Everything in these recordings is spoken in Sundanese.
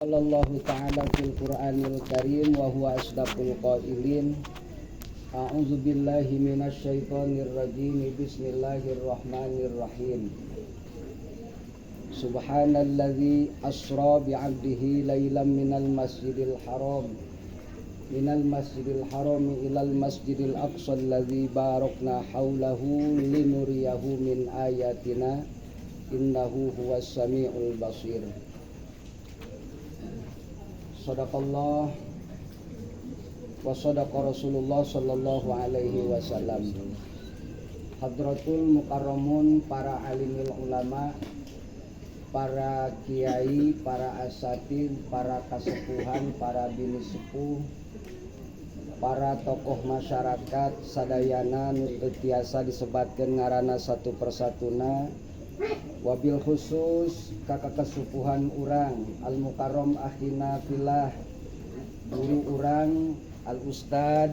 Allahu ta'ala fil Qur'anil Karim wa huwa asdaqul qailin. A'udzu billahi minasyaitonir rajim. Bismillahirrahmanirrahim. Subhanalladzi asra bi'abdihi lailan minal masjidil haram ilal masjidil aqsa alladzi barakna haulahu linuriyahu min ayatina innahu huwas samiul basir. Sadaqallah wa sadaqa Rasulullah sallallahu alaihi wasallam. Hadratul mukarramun, para alimil ulama, para kiai, para asatid, para kasepuhan, para bini sepuh, para tokoh masyarakat sadayana nu teu tiasa disebatkeun ngaranna satu persatuna, wabil khusus kakak kesepuhan urang al mukarram akhina fillah, guru urang Al Ustad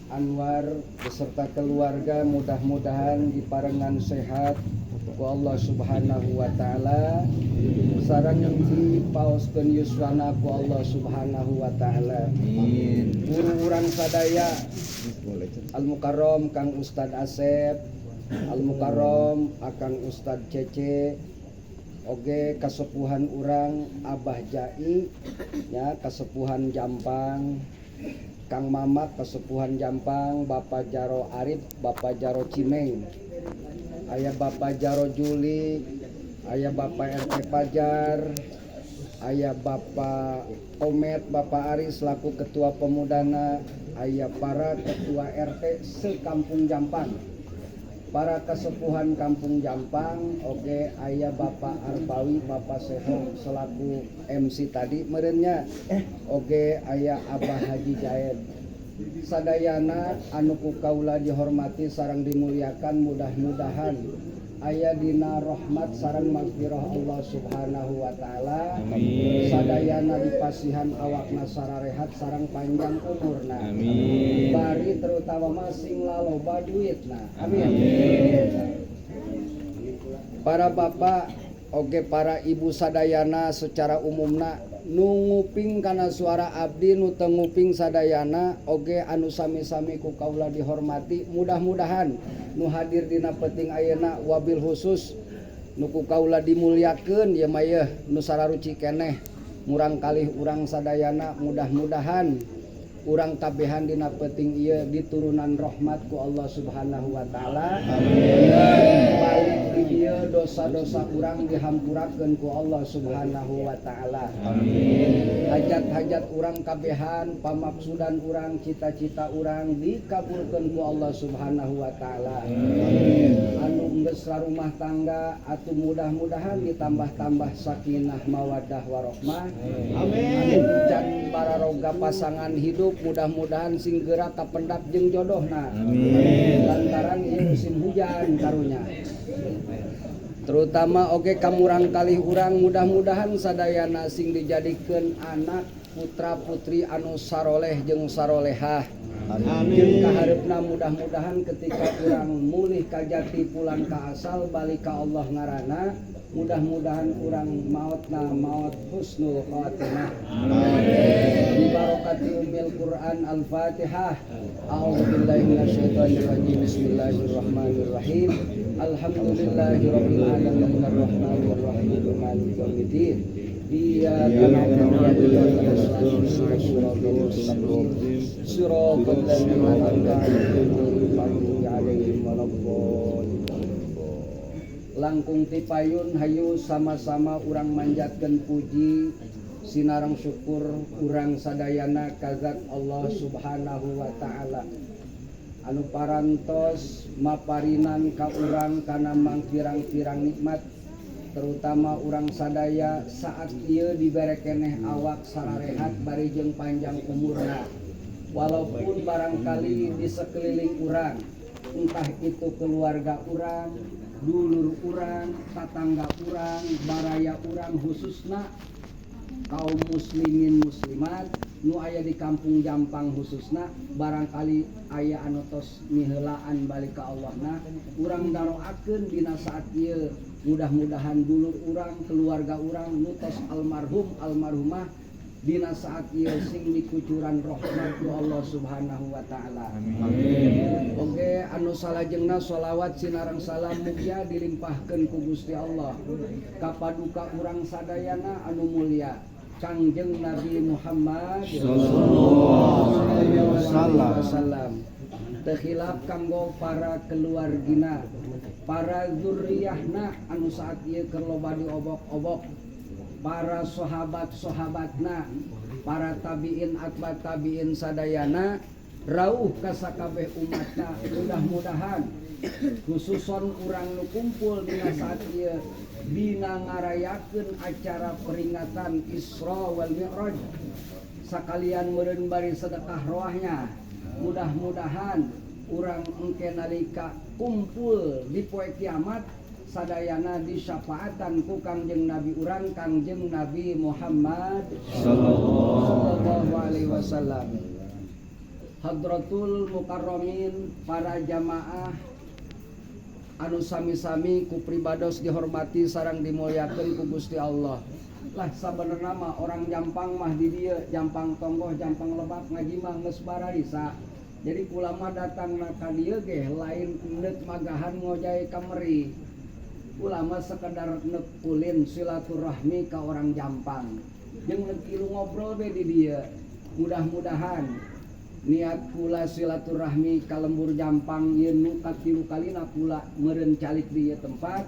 Anwar beserta keluarga, mudah-mudahan diparengan sehat ku Allah Subhanahu wa taala sareng dipaoskeun yuswana ku Allah Subhanahu wa taala. Guru urang sadaya Al Mukarram Kang Ustad Asep, Al Mukarram Akang Ustad Cece, oge kasepuhan urang Abah Jai ya, kasepuhan Jampang Kang Mamak, kasepuhan Jampang Bapak Jaro Arif, Bapak Jaro Cimeng, aya Bapak Jaro Juli, aya Bapak RT Pajar, aya Bapak Komet, Bapak Aris selaku Ketua Pemudana, aya para Ketua RT sekampung Jampang, para kesepuhan Kampung Jampang, oke aya Bapak Arbawi, Bapak Seho selaku MC tadi merenya, oke aya Abah Haji Jaed. Sadayana anu ku kaula dihormati sareng dimuliakan, mudah-mudahan aya dina rahmat sareng magfirah Allah Subhanahu wa taala. Sadayana dipasihan awakna sararehat sareng panjang umurna. Amin. Bari terutama masing laloba duitna. Amin. Para bapak oge para ibu sadayana secara umumna nu nguping kana suara abdi, nu teu nguping sadayana oge anu sami-sami ku kaula dihormati, mudah-mudahan nu hadir dina peuting ayeuna, wabil khusus nu ku kaula dimuliakeun ieu mah yeuh nu sararuci keneh murang kalih urang sadayana, mudah-mudahan urang kabehan dina peuting ieu diturunan rahmat ku Allah Subhanahu wa taala. Balik di dieu dosa-dosa urang dihampurakeun ku Allah Subhanahu wa taala. Amin. Hajat-hajat urang kabehan, pamaksudan urang, cita-cita urang dikabulkeun ku Allah Subhanahu wa taala. Anu geus rumah tangga atuh mudah-mudahan ditambah-tambah sakinah mawaddah warahmah. Amin. Anu can bararoga pasangan hidup mudah-mudahan sing geura kapendak jeung jodohna. Amin. Lantaran ieu musim hujan karunya. Terutama oge kamurang kalih urang mudah-mudahan sadayana sing dijadikeun anak putra putri anu saroleh jeung sarolehah. Amin. Jeung kahareupna mudah-mudahan ketika urang mulih ka jati, pulang ka asal, balik ka Allah ngaranna, mudah-mudahan urang mautna maut husnul khatimah. Amin. Bi barakati ummil Quran. Al-Fatihah. A'udzubillahi minasyaitonir rajim. Bismillahirrahmanirrahim. Alhamdulillahirabbil alamin arrahmanir rahim maliki yaumiddin. Iyyaka na'budu wa iyyaka nasta'in. Shiratal mustaqim. Shiratal ladzina an'amta 'alaihim ghairil maghdubi 'alaihim waladdallin. Langkung tipayun hayu sama-sama urang manjatkeun puji sinareng syukur urang sadayana ka zat Allah Subhanahu wa taala anu parantos maparinan ka urang kana mangpirang-pirang nikmat, terutama urang sadaya saat ieu dibere keneh awak sararehat bari jeung panjang umurna, walaupun barangkali di sekeliling urang, entah itu keluarga urang, dulur urang, tatangga urang, baraya urang, khususna kaum muslimin muslimat. Nu aya di kampung Jampang khususna, barangkali aya anu tos miheulaan balik ka Allah. Nah, urang daroakeun dina saat ieu, mudah-mudahan dulur urang, keluarga urang nu tos almarhum almarhumah dina saat ieu sing dikucuran rahmat ku Allah Subhanahu wa taala. Amin. Oke, anu salajengna sholawat sinareng salam mugia dilimpahkeun ku Gusti Allah ka paduka urang sadayana anu mulia, Kangjeng Nabi Muhammad Sallallahu alaihi wasallam. Wasallam. Teu khilaf kanggo para keluargina, para zurriyahna anu saat ieu keur loba diobok-obok, para sahabat-sahabatna, para tabiin atba tabiin sadayana, rauh ka sakabeh umatna. Mudah-mudahan khususon urang nu kumpul dina saat ieu dina ngarayakeun acara peringatan Isra wal Mi'raj, sakalian meureun bari sedekah rohnya, mudah-mudahan urang engke nalika kumpul di poe kiamat sadayana disyafaatan ku Kangjeng Nabi urang, Kangjeng Nabi Muhammad Sallallahu sallallahu alaihi wasallam. Hadratul mukarramin, para jamaah anu sami-sami ku pribados dihormati sareng dimuliakeun ku Gusti Allah. Lah, sabenerna mah orang Jampang mah di dieu, Jampang Tonggoh, Jampang Lebak, ngaji mah geus bararisa. Jadi kula mah datang ka dieu ge lain neuk magahan ngojay kameri. Kula mah sekedar neuk ulin silaturahmi ka orang Jampang. Jeung neuk ilu ngobrol be di dieu. Mudah-mudahan niat kula silaturahmi ka lembur Jampang ieu nu katilu kalina kula meureun calik di ieu tempat,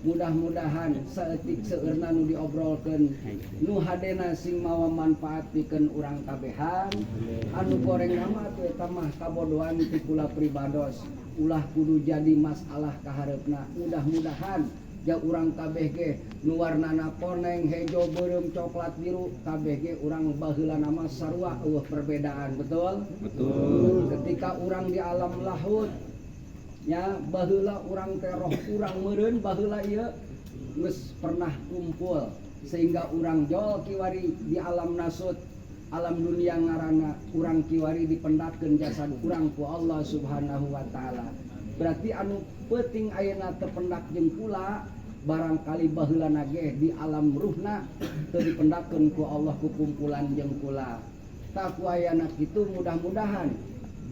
mudah-mudahan saeutik seueurna nu diobrolkeun nu hadena sing mawa manfaat pikeun urang kabehan. Anu goreng mah atuh eta mah kabodohan ti kula pribados, ulah kudu jadi masalah kahareupna. Mudah-mudahan ja urang kabeh ge nu warnana koneng, hejo, beureum, coklat, biru, kabeh ge urang baheula mah sarua, euweuh perbedaan, betul? Betul. Ketika urang di alam lahut nya, baheula urang teh roh urang meureun baheula ieu geus pernah kumpul sehingga urang jol kiwari di alam nasut, alam dunia ngaranna, urang kiwari dipendakkeun jasad urang ku Allah Subhanahu wa taala. Berarti anu peuting ayeuna terpendak jeung kula, barangkali baheulana ge di alam ruhna teu dipendakkeun ku Allah ku kumpulan jeung kula. Tak ku ayana kitu, mudah-mudahan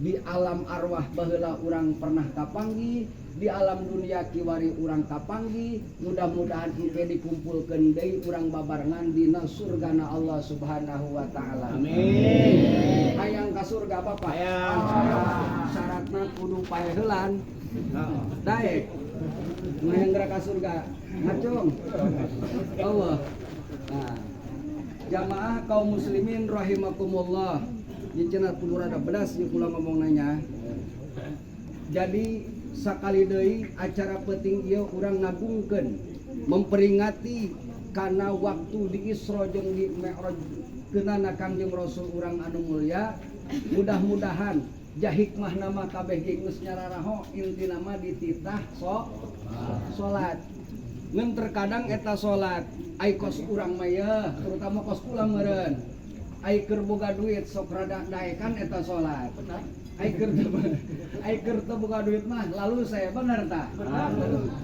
di alam arwah baheula urang pernah kapanggih, di alam dunia kiwari urang kapanggih, mudah-mudahan engke dikumpulkeun deui urang babarengan dina surgana Allah Subhanahu wa taala. Amin. Hayang ka surga, Bapak? Hayang. Syaratna kudu paeheulan. Daek. Nu hayang geura ka surga ngacung Allah. Nah, jamaah kaum muslimin rahimakumullah. Ieu cenah kudu rada bedas ieu kula ngomong nanya. Jadi sakali deui acara penting ieu urang ngagungkeun, memperingati karena waktu di Isra jeung di Mi'raj keunana Kangjeng Rasul urang anu mulia. Mudah-mudahan ja hikmah nama kabeh ge geus nyararaho, intina mah dititah so salat. Ngan terkadang eta salat ai kos urang mah yeuh, terutama kos kula meureun, ai keur boga duit sok rada daekan eta salat, ai keur teu boga duit mah lalu saya bener tah.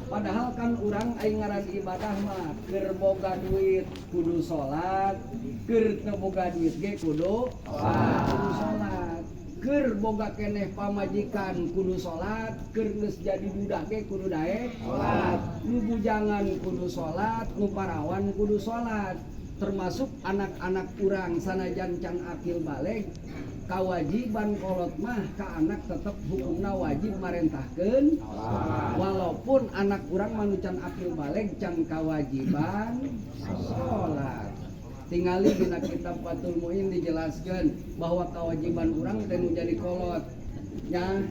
Padahal kan urang ai ngaran ibadah mah keur boga duit kudu salat, keur teu boga duit ge kudu salat, keur boga keneh pamajikan kudu salat, keur geus jadi budak ge kudu daek salat, nu bujangan kudu salat, nu parawan kudu salat, termasuk anak-anak urang sanajan can akil balig. Kewajiban kolot mah ka anak tetep hukumna wajib marentahkeun, walaupun anak urang mah nu can akil balig can kewajiban salat. Tingali dina kitab Fathul Muin dijelaskeun bahwa kewajiban urang teh nu jadi kolot nya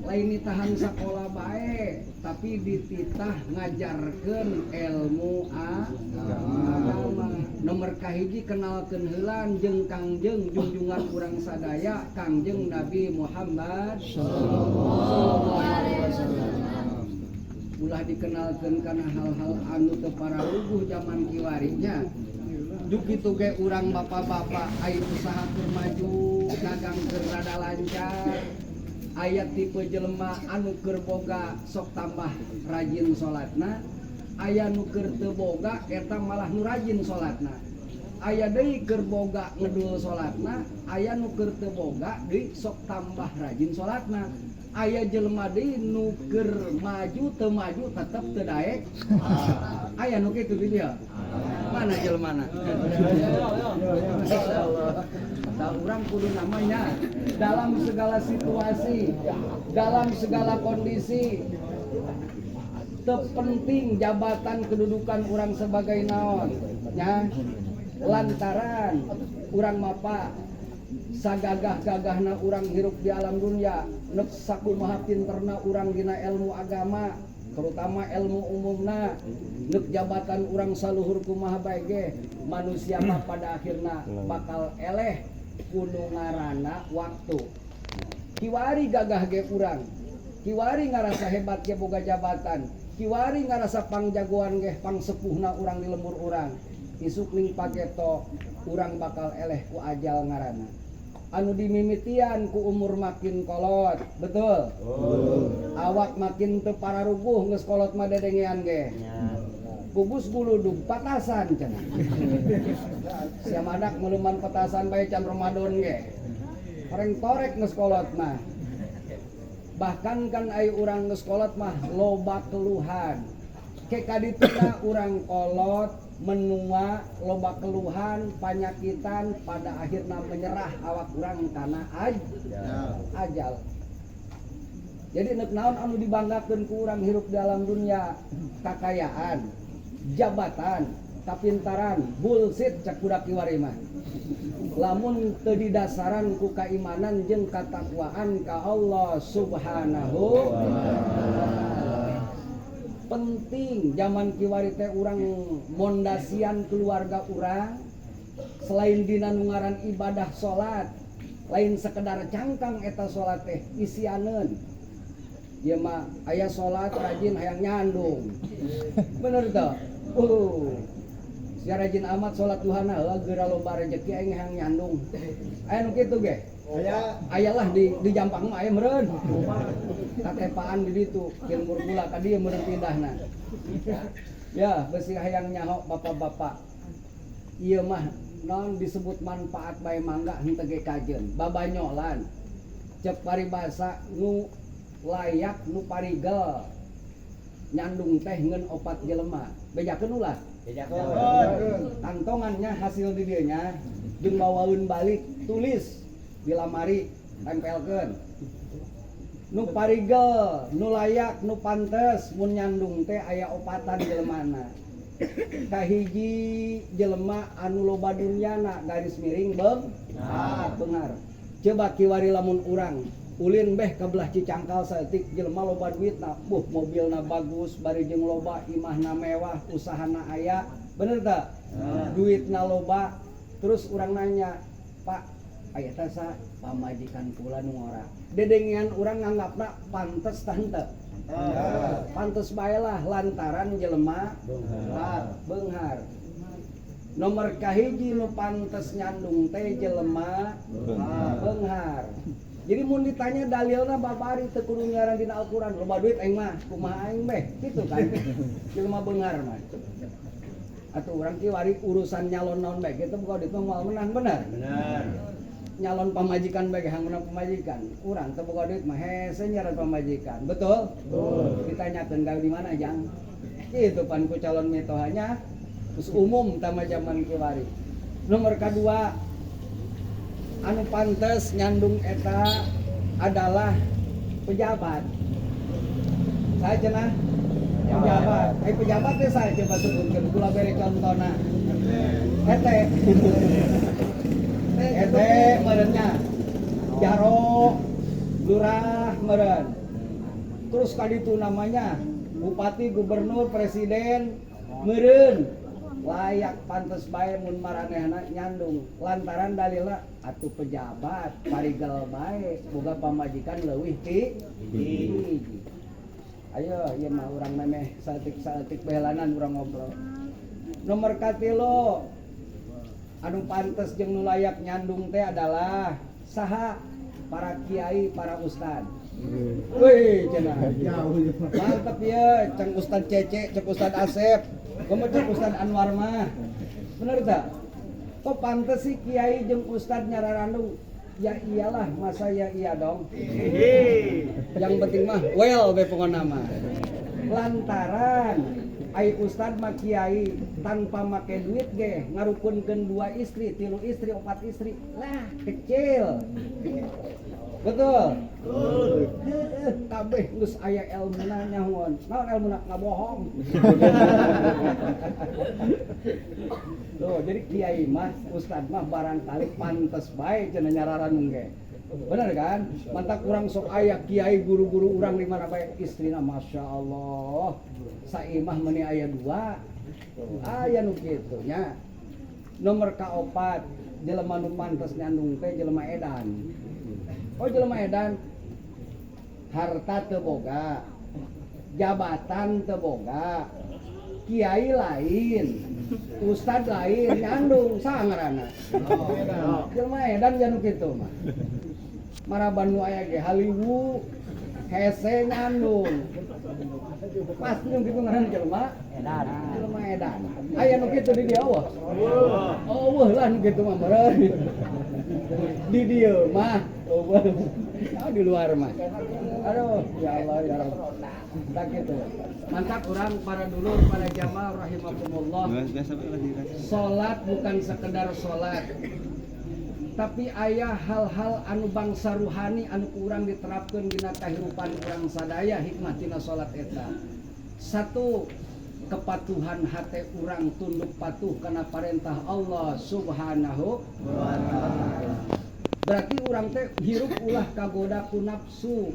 lain ditahan sekolah bae, tapi dititah ngajarkeun ilmu agama. Nomor kahiji, kenalkeun heulan jeung Kangjeng junjungan urang sadaya, Kangjeng Nabi Muhammad sallallahu alaihi wasallam. Ulah dikenalkeun kana hal-hal anu teu pararuguh zaman kiwarinya. Kitu ge urang bapak-bapak, aya usaha keur maju, dagang keur rada lancar. Aya tipe jelema anu keur boga sok tambah rajin salatna, aya nu keur teu boga eta malah nu rajin salatna. Aya deui keur boga ngedul salatna, aya nu keur teu boga deui sok tambah rajin salatna. Aya jelema deui nu keur maju teu maju tetep teu daek. Aya nu kitu di dieu? Mana jelemana? Insyaallah. Tah, urang kudu namanya dalam segala situasi, dalam segala kondisi, teu penting jabatan kedudukan urang sebagai naon nya, lantaran urang mapa sagagah-gagahna urang hirup di alam dunia, nek sakumaha pinterna urang dina ilmu agama, terutama ilmu umumna, nek jabatan urang saluhur kumaha bae ge, manusia mah pada akhirna bakal eleh ku nu ngaranna waktu. Kiwari gagah ge urang, kiwari ngarasa hebat ge boga jabatan, kiwari ngarasa pangjagoan ge, pangsepuhna urang di lembur urang, isuk ning pageto urang bakal eleh ku ajal ngaranna anu dimimitian ku umur makin kolot, betul? Awak makin teu pararuguh, geus kolot mah dedengean ge kubus guludug patasan cenah. Sia madak meuleuman petasan bae can Ramadan ge horeng torek geus kolot mah. Bahkan kan ai urang geus kolot mah loba keluhan ke kadituna. Urang kolot menua, loba keluhan, panyakitan, pada akhirnya menyerah awak urang kana ajal. Jadi nek naon anu dibanggakeun ku urang hirup dalam dunia? Kakayaan, jabatan, kapintaran? Bullshit cek budak kiwari mah, lamun teu didasaran ku kaimanan jeung katakwaan ka Allah Subhanahu wa Ta'ala. Penting zaman kiwari teh urang mondasian keluarga urang selain dina nu ngaran ibadah salat. Lain sekedar cangkang eta salat teh, isianeun. Ieu mah aya salat rajin hayang nyandung, bener teu? Sia rajin amat salat duhana, heuh geura loba rezeki aing hayang nyandung. Aya nu kitu ge? Aya. Aya lah, di Jampang mah aya meureun. Katepaan di ditu, lembur kula ka dieu meureun pindahna. Ya, besi hayang nyaho bapak-bapak. Ieu mah non disebut manfaat bae mangga, henteu ge kajeun. Babanyolan. Cek paribasa, nu layak, nu parigel nyandung teh ngeun opat jelema. Bejakeun ulah? Kantongannya hasil di dieu nya jeung mawaeun balik, tulis di lamari, tempelkeun. Nu parigel, nu layak, nu pantes mun nyandung teh aya opatan jelemana. Kahiji, jelema anu loba dunyana garis miring beunghar. Coba kiwari lamun urang ulin beh ka belah Cicangkal saeutik, jelema loba duitna, buh, mobilna bagus, bari jeung loba, imahna mewah, usahana aya, bener teu? Duitna loba. Terus urang nanya, "Pak, aya teh sa pamajikan kula nu ngora?" Dedengean urang nganggapna pantes tah henteu? Pantes bae lah, lantaran jelema beunghar. Nomor kahiji nu pantes nyandung teh jelema beunghar. Jadi mun ditanya dalilna, babari teu kudu nyaran dina Al-Qur'an. Loba duit aing mah, kumaha aing beh, kitu kan. Jelema beunghar mah. Atuh urang kiwari urusan nyalon naon bae kitu boga duit mah moal menang, bener? Bener. Nyalon pamajikan bae hayang menang pamajikan. Urang teu boga duit mah hese nyaran pamajikan. Betul? Betul. Ditanyakeun, gawe di mana, Jang? Kitu pan ku calon mitohanya. Terus umum tama zaman kiwari. Nomor kedua anu pantes nyandung eta adalah pejabat. Saya cenah pejabat. Eh, pejabat teh saya coba sebutkeun, kula bere contona. RT. RT meureunnya. Jaro, lurah meureun. Terus kaditu namanya bupati, gubernur, presiden meureun. Layak pantes bae mun maranehna nyandung, lantaran dalilna atuh pejabat parigel bae boga pamajikan leuwih ti hiji. Ayo, ieu mah urang memeh saeutik-saeutik behelanan urang ngobrol. Nomor katilu. Anu pantes jeung nu layak nyandung teh adalah saha? Para kiai, para ustad. Wih, cenah. Mantep ya, cek Ustad Cece, cek Ustad Asep, kamu cek Ustad Anwar mah. Bener tak? Kok pantes sih kiai jeung ustad nyararandung? Ya iyalah, masa ya iya dong. Yang penting mah well be pokona mah. Lantaran ai ustad mah kiai tanpa make duit ge ngarukunkeun dua istri, tilu istri, opat istri lah kecil. Betul? Heeh, kabeh geus aya elmuna nyahoan. Naon elmuna? Ngabohong. Tuh, jadi kiai mah, ustad mah barangkali pantes bae cenah nyararandung ge. Bener kan? Mantak urang sok aya kiai guru-guru urang di mana bae istrina Masya Allah. Saimah meuni aya dua. Aya nu kitu nya. Nomor kaopat, jelema nu pantes nyandung teh jelema edan. Oh, jelema edan harta teu boga, jabatan teu boga, kiai lain, ustad lain, nyandung saha ngaranna? Jelema edan janu kitu mah. Maraban nu aya ge haliwu hese nyandung. Pasti nu kitu ngaranna jelema edan. Jelema edan. Aya nu kitu di dieu eueuh? Eueuh lah nu kitu mah meureun. Di dieu mah eueuh. Oh, di luar mah. Aduh, ya Allah ya Rabb. Tak gitu. Mantap urang para dulur, para jamaah rahimakumullah. Salat bukan sekedar salat. Tapi aya hal-hal anu bangsa ruhani anu kurang diterapkan dina kahirupan urang sadaya hikmah tina salat eta. Satu, kepatuhan hate urang tunduk patuh kana perintah Allah Subhanahu wa taala. Berarti urang teh hirup ulah kagoda ku nafsu.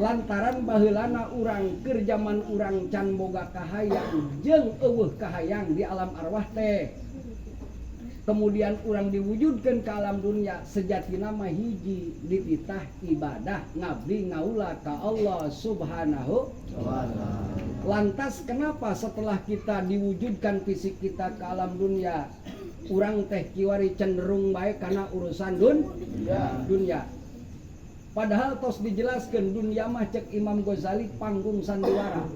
Lantaran baheulana urang keur jaman urang can boga kahayang jeung eueuh kahayang di alam arwah teh. Kemudian urang diwujudkan ke alam dunia sejatina mah hiji dititah ibadah ngabdi ngaula ka Allah Subhanahu wa taala. Lantas kenapa setelah kita diwujudkan fisik kita ke alam dunia urang teh kiwari cenderung baik karena urusan dunia. Padahal tos dijelaskan dunia mah cek Imam Ghazali panggung sandiwara.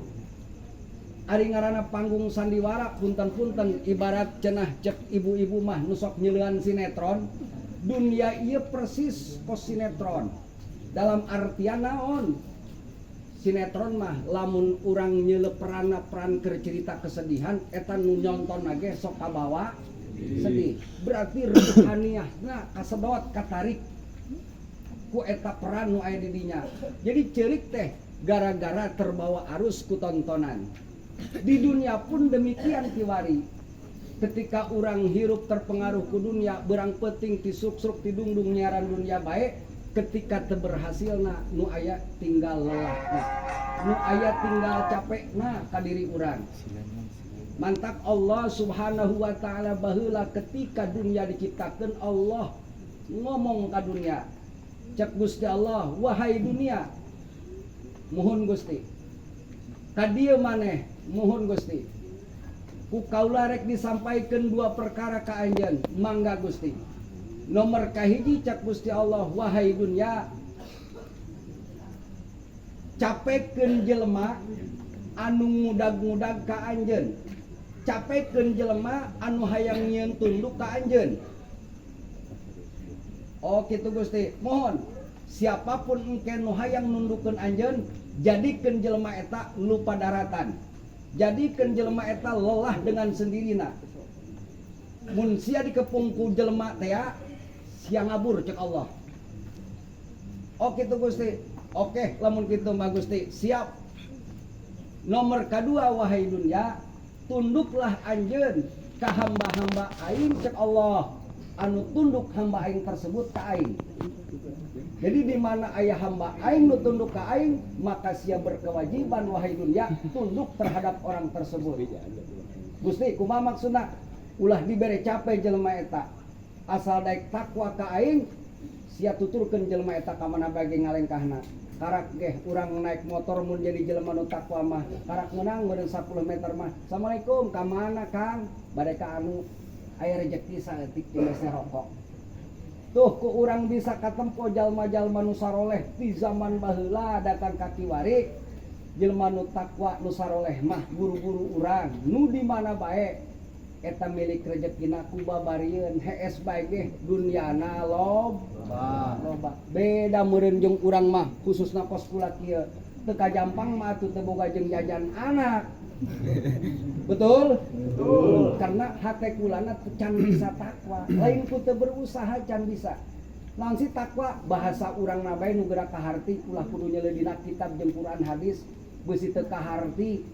Ari ngaranna panggung sandiwara punten-punten ibarat cenah cek ibu-ibu mah nu sok nyeulean sinetron. Dunia ieu persis kos sinetron. Dalam artian naon? Sinetron mah lamun urang nyeuleuh peranna peran keur cerita kesedihan eta nu nyonton ge sok kabawa sedih. Berarti ruhaniahna kasedot katarik ku eta peran nu aya di dinya. Jadi ceurik teh gara-gara terbawa arus ku tontonan. Di dunia pun demikian kiwari. Ketika orang hirup terpengaruh ku dunia, berang peting tisuk-suk tidungdung nyiaran dunia baik, ketika teberhasilna nu aya tinggal lelahna, nu aya tinggal capekna ka diri urang. Mantak Allah Subhanahu wa taala baheula ketika dunia diciptakeun Allah ngomong ka dunia. Cek Gusti Allah, wahai dunia, muhun Gusti. Ka dieu maneh muhun Gusti. Ku kaula rek disampaikan dua perkara ka anjeun, mangga Gusti. Nomor kahiji cek Gusti Allah, wahai dunia, capekeun jelema anu ngudag-ngudag ka anjeun. Capekeun jelema anu hayang nyieun tunduk ka anjeun. Oh kitu Gusti, mohon siapapun engke nu hayang nundukeun anjeun, jadikeun jelema eta lupa daratan. Jadikeun jelema eta lelah dengan sendirina. Mun sia dikepung ku jelema teh sia ngabur cek Allah. Oh kitu Gusti. Oke, lamun kitu mah Gusti, siap. Nomor kadua wahai dunia, tunduklah anjeun ka hamba-hamba aing cek Allah. Anu tunduk hamba aing tersebut ka aing. Jadi di mana aya hamba aing nu tunduk ka aing, maka sia berkewajiban wahai dunia tunduk terhadap orang tersebut. Gusti, kumaha maksudna? Ulah dibere capek jelema eta. Asal daek takwa ka aing, sia tuturkeun jelema eta ka mana bae ge ngalengkahna. Karak geh urang naik motor mun jadi jelema nu takwa mah, karak meunang meureun 10 meter mah. Assalamualaikum, ka mana Kang? Bade ka anu. Aya rejeki saeutik jeung meser rokok. Tuh ku urang bisa katempo jalma-jalma nu saroleh di zaman baheula datang ka kiwari, jelema nu takwa, nu saroleh mah guru-guru urang nu di mana bae eta milik rezekina ku babarieun hees bae ge dunyana lob loba. Beda meureun jeung urang mah, khususna kos kula kieu, teu kajampang mah atuh teu boga jeung jajan anak. Betul? Betul. Karena hate kulana can bisa takwa, lain ku teu berusaha, can bisa. Naon sih takwa? Bahasa urang na bae nu geura kaharti, ulah kudu nyeuleuh dina kitab jeung Quran hadis beusi teu kaharti,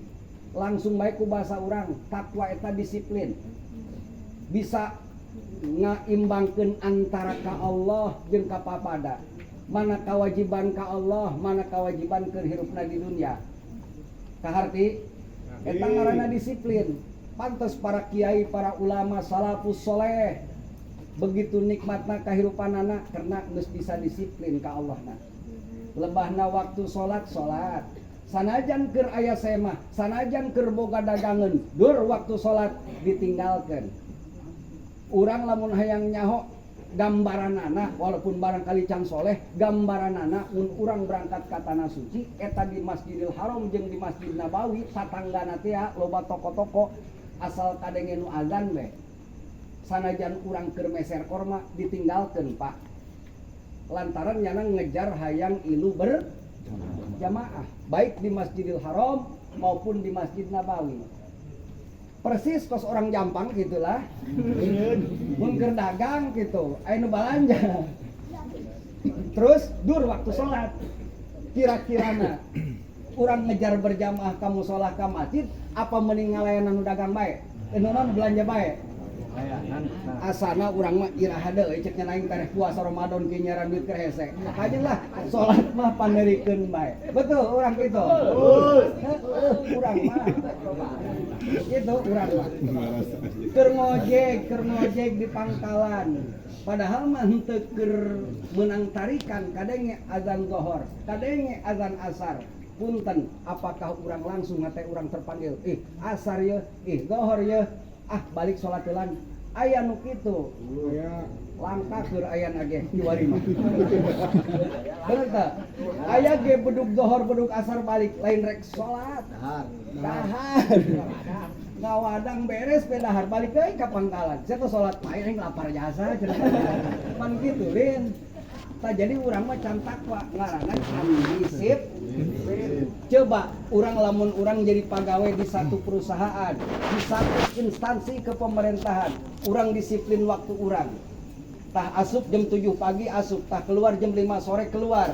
langsung bae ku bahasa urang, takwa eta disiplin, bisa ngaimbangkeun antara ka Allah jeung ka papada, mana kewajiban ka Allah, mana kewajiban keur hirupna di dunia. Kaharti eta ngaranna disiplin. Pantes para kiai, para ulama salafus soleh begitu nikmatna kahirupanana karena geus bisa disiplin ka Allah na. Lebahna waktu salat, salat sanajan keur aya semah, sanajan keur boga dagangan, dur waktu salat ditinggalkan. Urang lamun hayang nyaho gambaranana, walaupun barangkali can soleh, gambaranana mun urang berangkat ka tanah suci eta di Masjidil Haram jeung di Masjid Nabawi, satanggana teh loba toko-toko, asal kadenge nu azan we, sanajan urang keur meser korma ditinggalkeun, Pak, lantaran nyana ngejar hayang ilu berjamaah baik di Masjidil Haram maupun di Masjid Nabawi. Persis kos orang Jampang gitulah, mun keur dagang gitu aya nu balanja terus dur waktu sholat, kira-kirana urang ngejar berjamaah ka musola, ka masjid, apa mending ngalayanan nu dagang bae, nu naon belanja bae? Asana urang mah iraha deui, cek nya aing tereh puasa Ramadan kieu nyaran duit keur hese. Kajeng lah salat mah panerikeun bae. Betul urang kitu? Heeh, urang mah. Gitu urang mah. Keur ngojek di pangkalan. Padahal mah henteu keur meunang tarikan, kadenge azan zuhur, kadenge azan asar. Punten, apakah urang langsung ngate urang terpanggil, "Ih, asar ye, ih, zuhur ye, ah balik salat heulan." Aya nu kitu? Langka, keur aya ge kiwari mah. Bener teu? Aya ge bedug zuhur, bedug asar balik, lain rek salat. Dahar. Dahar. Ngawadang beres be dahar, balik deui ka pangkalan. Sia teh salat mah aing lapar jasa cenah. Pan kitu lin. Tah, jadi urang mah can takwa, ngaranna can disip. Coba urang lamun urang jadi pegawai di satu perusahaan, di satu instansi kepemerintahan, urang disiplin waktu urang. Tah asup jam 7 pagi asup, tah keluar jam 5 sore keluar.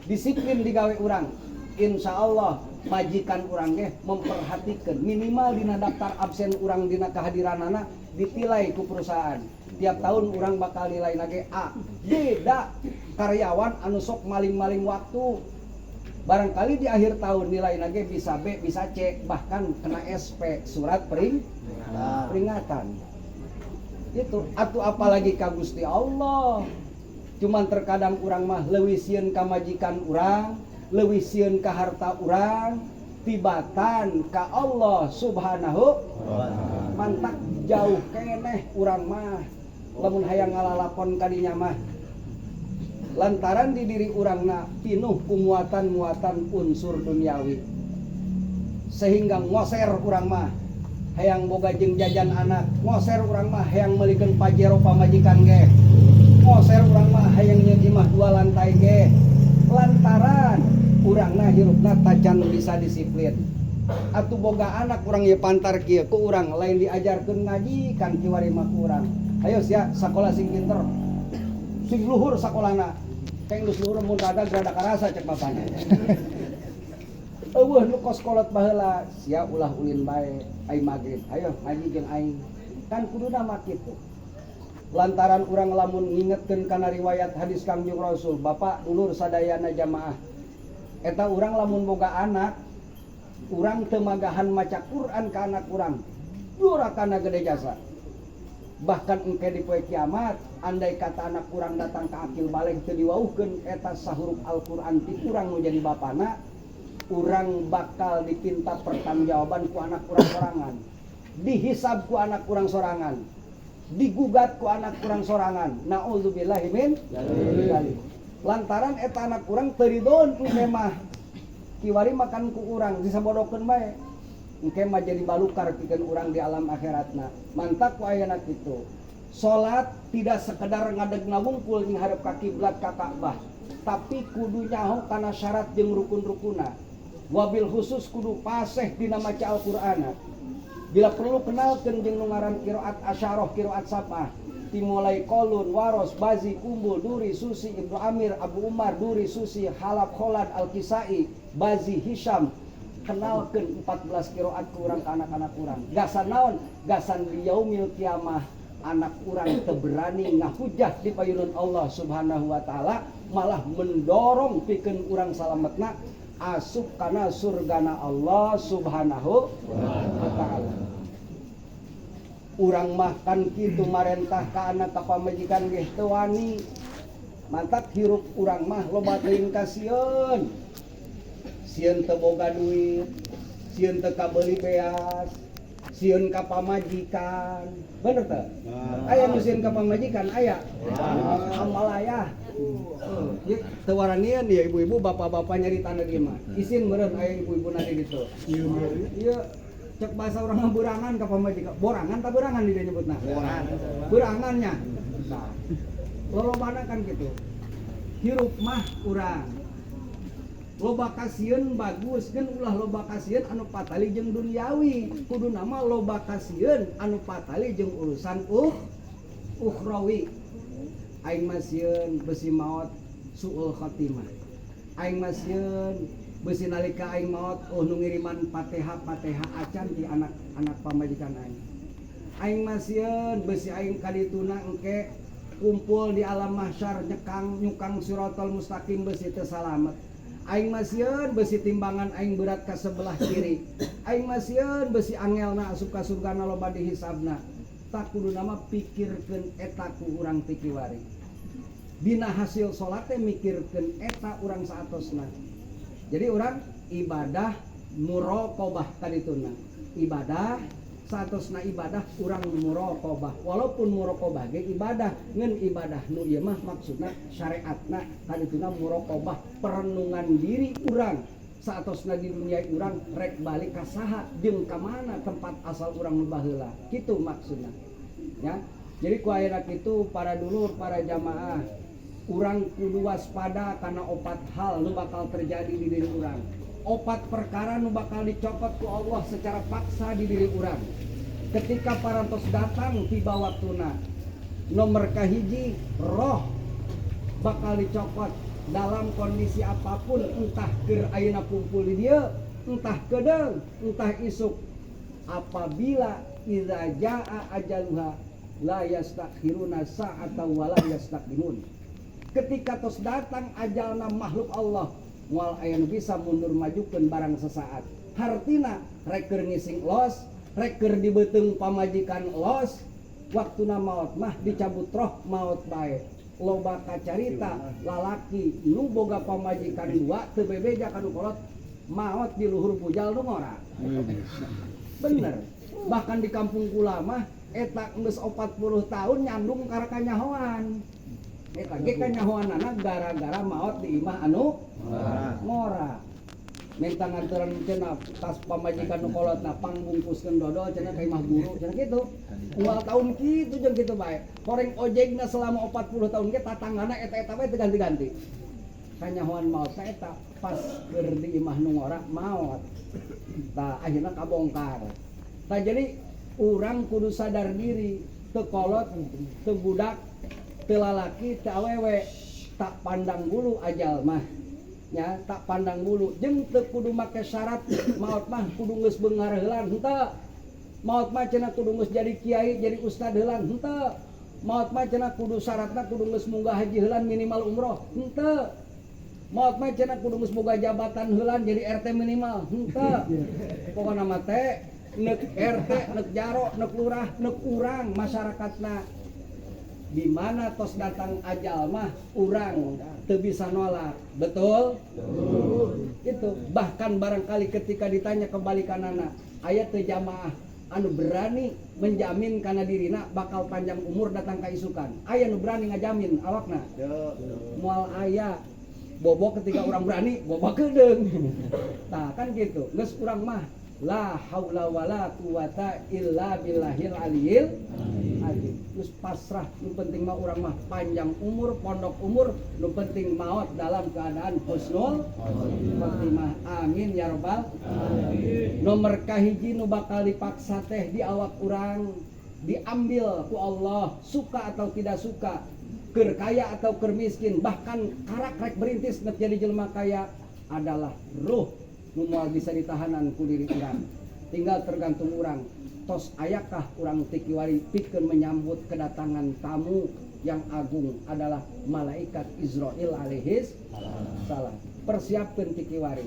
Disiplin digawe urang. Insya Allah majikan urang ge memperhatikan, minimal dina daftar absen urang, dina kehadiranana ditilai ku perusahaan. Tiap tahun urang bakal nilai nage A. Beda karyawan anu sok maling-maling waktu. Barangkali di akhir tahun nilai nage bisa B, bisa C, bahkan kena SP, surat peringatan. Itu atau apalagi ka Gusti Allah. Cuman terkadang urang mah leuwih sieun ka majikan urang, leuwih sieun ka harta urang tibatan ka Allah Subhanahu mantak jauh keneh urang mah lamun hayang ngalalakon kadinya mah, lantaran di diri urangna pinuh ku muatan-muatan unsur duniawi, sehingga ngoser urang mah hayang boga jeung jajan anak, ngoser urang mah hayang meulikeun Pajero pamajikan ge, ngoser urang mah hayang nyeun imah dua lantai ge, lantaran urangna hirupna tacan bisa disiplin. Atuh boga anak urang ye pantar kieu, ku urang lain diajarkeun ngaji kan kiwari mah ku urang, "Ayo sia sakola sing pinter, sing luhur sakolana." Keng geus luhur mun rada rada karasa cek bapana. Eueuh nu kos kolot baheula, "Sia ulah ulin bae, ai magrib ayo ngaji jeung aing." Kan kuduna mah kitu. Lantaran urang lamun ngingetkeun kana riwayat hadis Kangjeng Rasul, bapak dulur sadayana jamaah, eta urang lamun boga anak, urang teu magahan maca Quran ka anak urang, durakana gede jasa. Bahkan engke di poe kiamat, andai kata anak urang datang ke akil balig teu diwauhkeun eta sahurup Al-Qur'an ti urang nu jadi bapana, urang bakal dipinta pertanggungjawaban ku anak urang sorangan, dihisab ku anak urang sorangan. Digugat ku anak urang sorangan. Naudzubillahi min dzalik. Lantaran eta anak urang teu ridho engke mah kiwari makan ku urang disabodokeun bae. Engke mah jadi balukar pikeun urang di alam akhiratna. Mantak ku ayana kitu. Salat tidak sekedar ngadegna wungkul ngadep ka kiblat, ka Ka'bah, tapi kudu nyaho kana syarat jeung rukun-rukunna. Wabil khusus kudu paseh dina maca Al-Qur'ana. Bila perlu kenalkeun jeung nu ngaran qiraat asyarah, qiraat sab'ah. Dimulai Kolun, Waros, Bazi, Kumbul, Duri, Susi, Ibnu Amir, Abu Umar, Duri, Susi, Halaf, Kholad, Al-Kisai, Bazi, Hisham. Kenalkeun 14 qiraat ku urang ka anak-anak urang. Gasan naon? Gasan di yaumil kiamah anak urang teu berani ngahujah di payunun Allah Subhanahu wa taala, malah mendorong pikeun urang salametna asup kana surgana Allah Subhanahu wa taala. Urang mah kan kitu, marentah ka anak ka pamajikan ge teu wani. Mantak hirup urang mah loba teuing kasieun. Sieun teu boga duit, sieun teu kabeuli beas, sieun ka pamajikan. Bener teu? Aya nu sieun ka pamajikan aya. Amalaya. Ieu teu waranian ya ibu-ibu, bapak-bapak nyaritana di mah. Isin meureun aya ibu-ibu na di ditu. Ieu cek bahasa urang mah berangan ka pamajikan. Borangan tak berangan di dieu nyebutna? Berangannya. Nah, lolobana kan gitu. Hirup mah urang loba kasieun bagus, geun ulah loba kasieun anu patali jeung duniawi. Kudu nama loba kasieun anu patali jeung urusan ukhrawi. Aing mah sieun besi maot suul khotimah. Aing mah sieun besi nalika aing maot, oh, nu ngiriman Fatihah Fatihah acan ti anak-anak pamajikan aing. Aing mah sieun besi aing kadituna engke kumpul di alam mahsyar, nyekang nyukang siratal mustaqim besi teu salamet. Aing mah sieun besi timbangan aing berat ka sebelah kiri. Aing mah sieun besi angelna asup ka surgana, loba dihisabna. Tak kudu nama pikirkeun eta ku urang ti kiwari. Dina hasil salat teh mikirkeun eta urang saatosna. Jadi urang ibadah muraqabah kadituna. Ibadah saatosna ibadah urang muraqabah. Walaupun muraqabah ge ibadah, ngan ibadah nu ieu mah maksudna syariatna kadituna muraqabah, perenungan diri urang saatosna di dunia urang rek balik ka saha jeung ka mana tempat asal urang nu baheula. Kitu maksudna. Ya. Jadi ku ayeuna kitu, para dulur, para jamaah, urang kudu waspada karena opat hal nu bakal terjadi di diri urang. Opat perkara nu bakal dicopot ku Allah secara paksa di diri urang. Ketika parantos datang tiba waktuna. Nomor kahiji, roh bakal dicopot dalam kondisi apapun, entah keur ayeuna kumpul di dieu, entah kedeung, entah isuk. Apabila idza jaa ajaluha la yastakhiruna sa'ata wa la yastaqdimun. Ketika tos datang ajalna makhluk Allah, moal aya nu bisa mundur majukeun barang sesaat. Hartina rek keur ngising los, rek keur dibeuteung pamajikan los, waktuna maot mah dicabut roh, maot bae. Loba kacarita lalaki nu boga pamajikan dua teu bebeja ka nu kolot, maot di luhur pujal nu ngora. Bener. Bahkan di kampung kula mah eta geus 40 tahun nyandung karek kanyahoan. Eta ge kanyahoanana gara-gara maot di imah anu ngora. Minta nganteran cenah tas pamajikan nu kolotna, pangbungkuskeun dodol cenah ka imah guru cenah kitu. Unggal tahun kitu jeung kitu bae. Horeng ojegna selama 40 tahun ge tatanggana eta-eta bae teu ganti-ganti. Kanyahoan maot ta eta pas keur di imah nu ngora maot. Tah, akhirna kabongkar. Tah, jadi urang kudu sadar diri, teu kolot, teu budak, teu lalaki, teu awewe, tak pandang bulu ajal mah. Ya, tak pandang bulu jeung teu kudu make syarat maot mah kudu geus beunghar heulan, henteu. Maot mah cenah kudu geus jadi kiai, jadi ustad heulan, henteu. Maot mah cenah kudu syaratna kudu geus munggah haji heulan, minimal umroh, henteu. Maot mah cenah kudu geus boga jabatan heulan, jadi RT minimal, henteu. Pokona mah teh neuk RT, neuk jaro, neuk lurah, neuk urang masyarakatna, di mana tos datang ajal mah urang teu bisa nolak. Betul? Itu bahkan barangkali ketika ditanya kebalikanana, aya teu jamaah Anu berani menjamin kana dirina bakal panjang umur datang ka isukan? Aya nu berani ngajamin awakna? Moal aya. Bobo ketika orang berani, bobo kedeung. Nah, kan gitu. Geus, urang mah la haula wala quwata illa billahil aliyil azim. Geus pasrah, nu penting mah urang mah panjang umur, pondok umur, nu penting maut dalam keadaan husnul khotimah. Amin ya robbal alamin. Nomor kahiji nu bakal dipaksa teh di awak urang, diambil ku Allah, suka atau tidak suka, keur kaya atau keur miskin, bahkan karak rek berintis nek jadi jelema kaya, adalah ruh nu moal bisa ditahanan ku diri urang. Tinggal tergantung urang, tos ayakah urang ti kiwari pikeun menyambut kedatangan tamu yang agung, adalah malaikat Izrail alaihis salam. Persiapkan ti kiwari,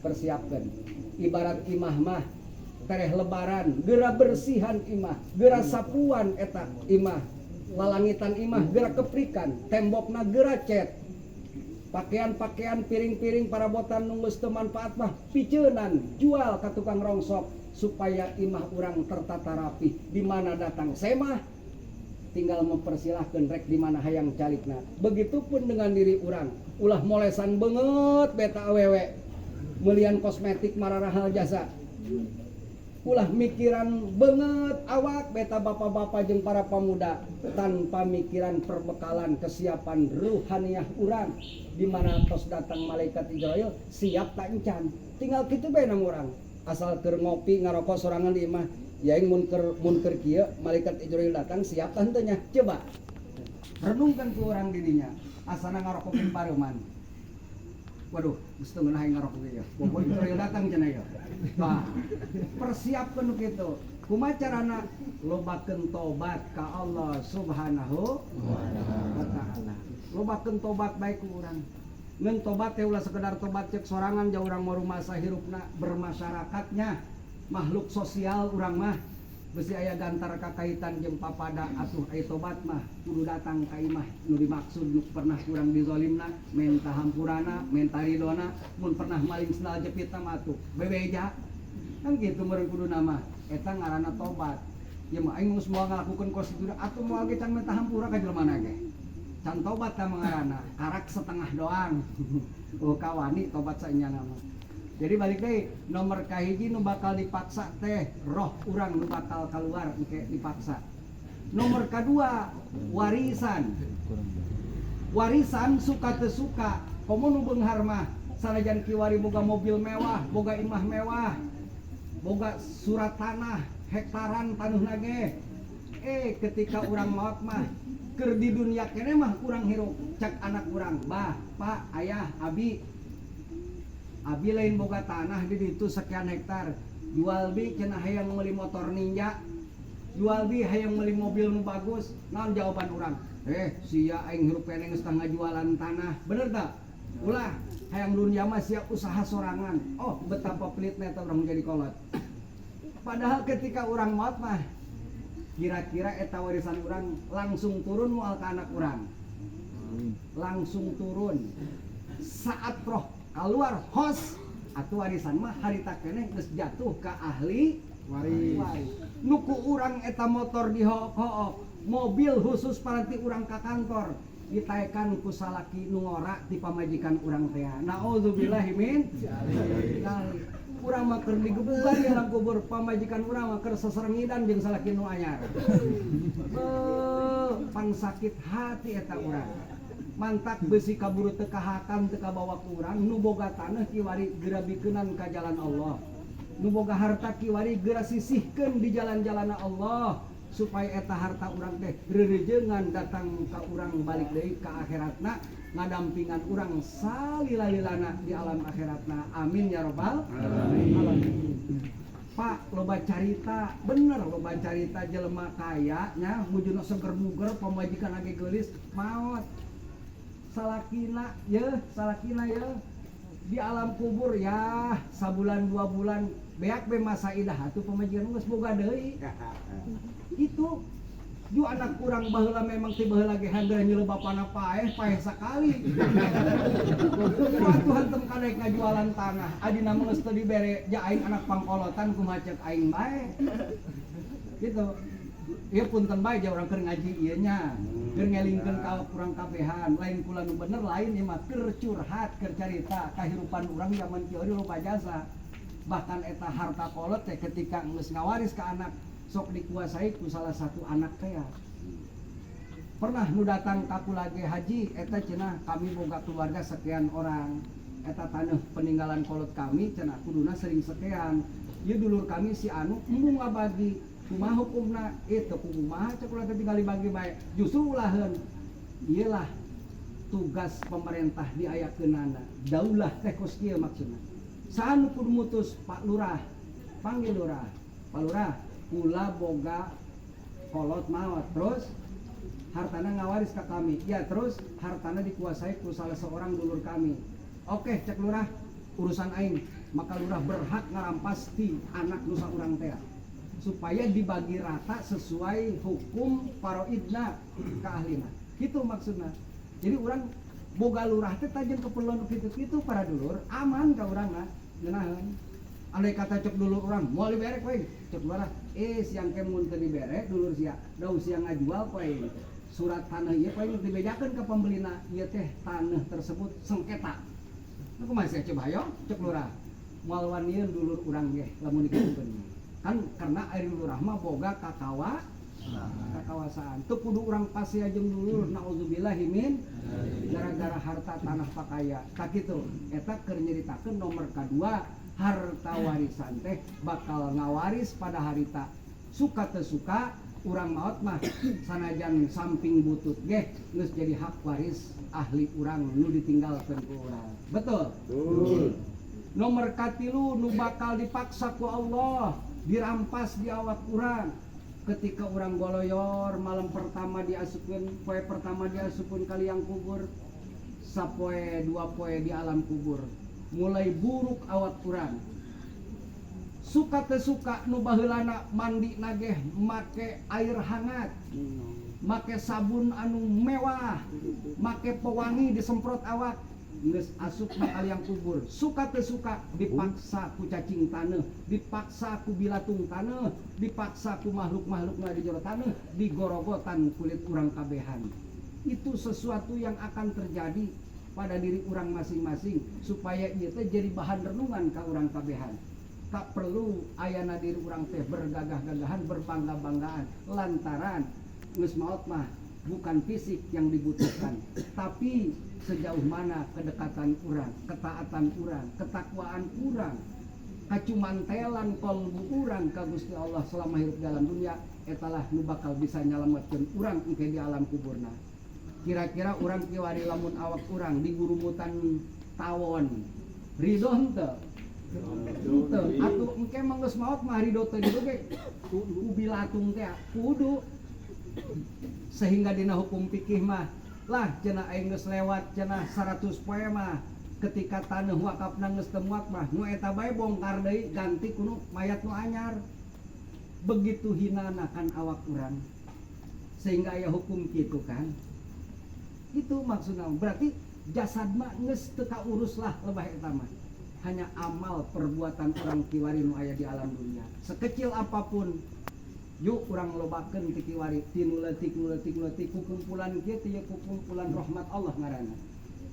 persiapkan. Ibarat imah mah tereh Lebaran gera bersihan imah, gera sapuan eta imah, lalangitan imah gera keprikan, tembokna gera cat, pakaian-pakaian, piring-piring, parabotan nu geus teu manfaat mah piceunan, jual ka tukang rongsok supaya imah urang tertata rapi. Di mana datang semah tinggal mempersilahkan rek di mana hayang calikna. Begitupun dengan diri urang, ulah molesan banget beta awewe, melian kosmetik mararahal jasa, ulah mikiran banget awak beta bapak-bapak jeung para pemuda tanpa mikiran perbekalan kesiapan ruhaniah urang. Di mana tos datang malaikat Izrail, siap tak encan? Tinggal kitu bae nam urang, asal keur ngopi ngarokok sorangan di imah ya, mun keur, mun keur kieu malaikat Izrail datang, siap tah henteu nya? Coba renungkan ku urang dirinya. Asana ngarokok pareuman, waduh, geus teu ngeunah ngarokok ieu, bobo Izrail datang cenah ieu. Nah, persiapkan kitu. Kumaha carana? Lobakeun tobat ka Allah Subhanahu wa Taala. Lobakeun tobat bae ku urang. Ngan tobat teh ulah sekedar tobat cek sorangan, jauh urang mau rumasa hirupna bermasyarakatnya, makhluk sosial urang mah, besi aya gantar kakaitan jeung papada. Atuh aya tobat mah kudu datang ka imah nu dimaksud, nu pernah kurang dizolimna, menta hampurana, menta ridona. Mun pernah maling sendal jepit mah atuh bebeja, kan gitu meureun. Kudu nama eta ngaranna tobat. Ya mah aing geus moal ngalakukeun kos kitu atuh, moal ge can menta hampura ka jelema ge, can tobat tah ngaranna, karak setengah doang. Oh, kawani tobat saenyana mah. Jadi balik deui, nomor kahiji nu bakal dipaksa teh roh urang nu bakal keluar engke dipaksa. Nomor kedua, warisan. Warisan suka teu suka, komo nu beunghar mah, sanajan kiwari boga mobil mewah, boga imah mewah, boga surat tanah hektaran taneuhna ge. Eh, ketika urang maot mah, keur di dunia keneh mah urang hirup, cek anak urang, "Bah, Pak, Ayah, Abi, abi lain boga tanah di ditu sekian hektar, jual bi cenah, hayang meuli motor Ninja, jual bi, hayang meuli mobil nu bagus." Naon jawaban urang? "Eh, sia, aing hirup keneh geus tah ngajualan tanah." Bener tak? "Ulah hayang dunia mah, sia usaha sorangan." Oh, betapa pelitnya eta urang jadi kolot. Padahal ketika urang maot mah kira-kira eta warisan urang langsung turun moal ka anak urang? Langsung turun saat roh keluar hos. Atau warisan mah harita keneh geus jatuh ke ahli waris. Waris. Nu ku urang eta motor dihook-hook, mobil khusus paranti urang ka kantor, ditaekan ku salaki nu ngora ti pamajikan urang teh. Naudzubillahi min dzalik. Urang mah keur digebugan di alam kubur, pamajikan urang mah keur seserengidan jeung salaki nu anyar. Beuh, pangsakit hati eta urang. Mantak besi kaburu teu kahakan, teu kabawa ku urang. Nu boga tanah kiwari geura bikeunan ka jalan Allah. Nu boga harta kiwari geura sisihkeun di jalan-jalan Allah supaya eta harta urang teh rerejengan datang ka urang balik deui ka akhiratna, ngadampingan urang salila-lilana di alam akhiratna. Amin ya robbal alamin. Pak, loba carita, bener, loba carita jelema kaya nya, mujuna seger buger, pamajikan lagi geulis, maot salakina ye, salakina ye di alam kubur ya sabulan 2 bulan beak be masa idah atuh pamajikan geus boga deui. Itu Ju anak kurang baheula memang ti baheula ge handeuh nyeuleuh bapana paeh, paeh sakali. Atuh hantem kadaek ngajualan tanah. Adina mah geus teu dibere, ja aing anak pangkolotan, kumaha ceuk aing bae. Gitu. Ieu punten bae, ja urang keur ngaji ieu nya. Keur ngelingkeun ka urang kabehan, lain kula nu bener lain, ieu mah keur curhat, keur carita kahirupan urang zaman kieu loba jasa. Bahkan eta harta kolot teh ketika geus ngawaris ka anak sok dikuasai ku salah satu anak teh ya. Pernah nu datang ka kula ge, "Haji, eta cenah kami boga keluarga sekian orang. Eta tanah peninggalan kolot kami cenah kuduna sering sekian. Ieu dulur kami si anu embung ngabagi. Kumaha hukumna?" "Itu kumaha cek kula teh, tinggal dibagi bae." Justru ulaheun. Iyalah tugas pemerintah diayakeunana. Daulah teh kos kieu maksudna. Saha nu kudu mutus? Pak Lurah. Panggil lurah. "Pak Lurah, kula boga kolot maot, terus hartana ngawaris ke kami." "Ya, terus hartana dikuasai ku salah seorang dulur kami." "Oke," cek lurah, "urusan aing." Maka lurah berhak ngarampas ti anak nu saurang teh supaya dibagi rata sesuai hukum faraidna ka ahlina. Gitu maksudna. Jadi urang boga lurah teh tajen keperluan kitu-kitu, para dulur, aman ka urangna ngeunaheun. Andai kata cek dulur urang moal dibere we, cek lurah, "Eh, siang ke mun teu dibere dulur sia, da sia ngajual we surat tanah ieu poe dibejakeun ka pembelina ieu teh tanah tersebut sengketa. Nu kumaha sia coba hayo?" Cek lurah moal wanian dulur urang ge lamun dikitukeun kan, karena ari lurah mah boga kakawasaan. Teu kudu urang pasea jeung dulur, naudzubillahi min, gara-gara harta tanah pakaya. Tak kitu eta keur nyeritakeun nomor kadua, harta warisan teh bakal ngawaris pada harita, suka teu suka urang maot mah sanajan samping butut ge geus jadi hak waris ahli urang nu ditinggalkeun ku urang. Betul? Betul. Nomor katilu nu bakal dipaksa ku Allah dirampas di awak urang ketika urang goloyor malam pertama diasupkeun, poe pertama diasupkeun ka liang kubur, sapoe dua poe di alam kubur mulai buruk awak urang, suka teu suka. Nu baheulana mandi nageh make air hangat, make sabun anu mewah, make pewangi disemprot awak, geus asup ka liang kubur, suka teu suka dipaksa ku cacing taneuh, dipaksa ku bilatung taneuh, dipaksa ku makhluk-makhluk nu di jero taneuh, digorogotan kulit urang kabehan. Itu sesuatu yang akan terjadi pada diri urang masing-masing supaya ieu teh jadi bahan renungan ka urang kabehan. Tak perlu ayana diri urang teh bergagah-gagahan, berbangga-banggaan, lantaran geus maot mah bukan fisik yang dibutuhkan, tapi sejauh mana kedekatan urang, ketaatan urang, ketakwaan urang, kacumantelan kolbu urang ka Gusti Allah selama hidup dalam dunia, etalah nu bakal bisa nyalametkeun urang engke di alam kuburna. Kira-kira urang kiwari lamun awak urang digurumutan tawon, ridho henteu? Henteu. Atuh engke mah geus maot mah ridho teu ridho ge ku bilatung teh kudu, sehingga dina hukum fikih mah lah cenah aing geus lewat cenah 100 poe mah, ketika taneuh wakafna geus teu muat mah nu eta bae bongkar deui, ganti ku nu mayat nu anyar. Begitu hinana kan awak urang sehingga aya hukum kitu kan. Itu maksudna, berarti jasad mah geus teu kaurus lah lebah eta mah, hanya amal perbuatan urang kiwari nu aya di alam dunia sekecil apapun. Yuk urang lobakeun ti kiwari, ti nu leutik, nu leutik, nu leutik, ku kumpulan kieu teh ku kumpulan rahmat Allah ngaranna.